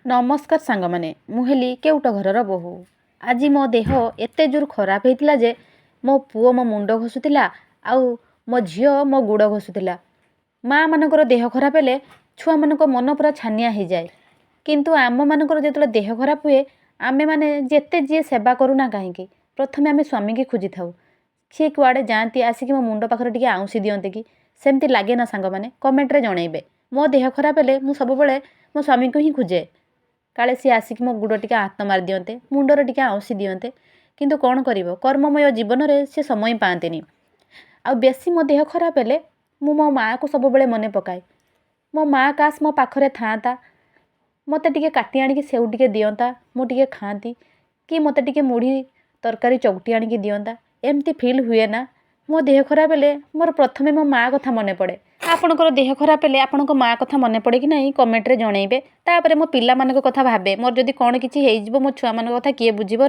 ନମସ୍କାର ସାଙ୍ଗମାନେ, ମୁଁ ହେଲି କେଉଟ ଘରର ବୋହୂ। ଆଜି ମୋ ଦେହ ଏତେ ଜୋର ଖରାପ ହେଇଥିଲା ଯେ ମୋ ପୁଅ ମୋ ମୁଣ୍ଡ ଘଷୁଥିଲା ଆଉ ମୋ ଝିଅ ମୋ ଗୋଡ଼ ଘଷୁଥିଲା। ମାଆମାନଙ୍କର ଦେହ ଖରାପ ହେଲେ ଛୁଆମାନଙ୍କ ମନ ପୁରା ଛାନିଆ ହେଇଯାଏ। କିନ୍ତୁ ଆମମାନଙ୍କର ଯେତେବେଳେ ଦେହ ଖରାପ ହୁଏ, ଆମେମାନେ ଯେତେ ଯିଏ ସେବା କରୁନା କାହିଁକି, ପ୍ରଥମେ ଆମେ ସ୍ୱାମୀକି ଖୋଜିଥାଉ। ସିଏ କୁଆଡ଼େ ଯାଆନ୍ତି, ଆସିକି ମୋ ମୁଣ୍ଡ ପାଖରେ ଟିକେ ଆଉଁସି ଦିଅନ୍ତେ କି। ସେମିତି ଲାଗେ ନା ସାଙ୍ଗମାନେ? କମେଣ୍ଟରେ ଜଣେଇବେ। ମୋ ଦେହ ଖରାପ ହେଲେ ମୁଁ ସବୁବେଳେ ମୋ ସ୍ୱାମୀକୁ ହିଁ ଖୋଜେ, କାଳେ ସିଏ ଆସିକି ମୋ ଗୋଡ଼ ଟିକେ ହାତ ମାରି ଦିଅନ୍ତେ, ମୁଣ୍ଡରେ ଟିକେ ଆଉଁସି ଦିଅନ୍ତେ। କିନ୍ତୁ କ'ଣ କରିବ, କର୍ମମୟ ଜୀବନରେ ସେ ସମୟ ପାଆନ୍ତିନି। ଆଉ ବେଶୀ ମୋ ଦେହ ଖରାପ ହେଲେ ମୁଁ ମୋ ମାଆକୁ ସବୁବେଳେ ମନେ ପକାଏ। ମୋ ମାଆ କାସ୍ ମୋ ପାଖରେ ଥାଆନ୍ତା, ମୋତେ ଟିକେ କାଟି ଆଣିକି ସେଉ ଟିକେ ଦିଅନ୍ତା, ମୁଁ ଟିକେ ଖାଆନ୍ତି, କି ମୋତେ ଟିକେ ମୁଢ଼ି ତରକାରୀ ଚକଟି ଆଣିକି ଦିଅନ୍ତା। ଏମିତି ଫିଲ୍ ହୁଏ ନା? ମୋ ଦେହ ଖରାପ ହେଲେ ମୋର ପ୍ରଥମେ ମୋ ମାଆ କଥା ମନେ ପଡ଼େ। ଆପଣଙ୍କର ଦେହ ଖରାପ ହେଲେ ଆପଣଙ୍କ ମାଆ କଥା ମନେ ପଡ଼େ କି ନାହିଁ, କମେଣ୍ଟରେ ଜଣେଇବେ। ତାପରେ ମୋ ପିଲାମାନଙ୍କ କଥା ଭାବେ, ମୋର ଯଦି କ'ଣ କିଛି ହେଇଯିବ, ମୋ ଛୁଆମାନଙ୍କ କଥା କିଏ ବୁଝିବ?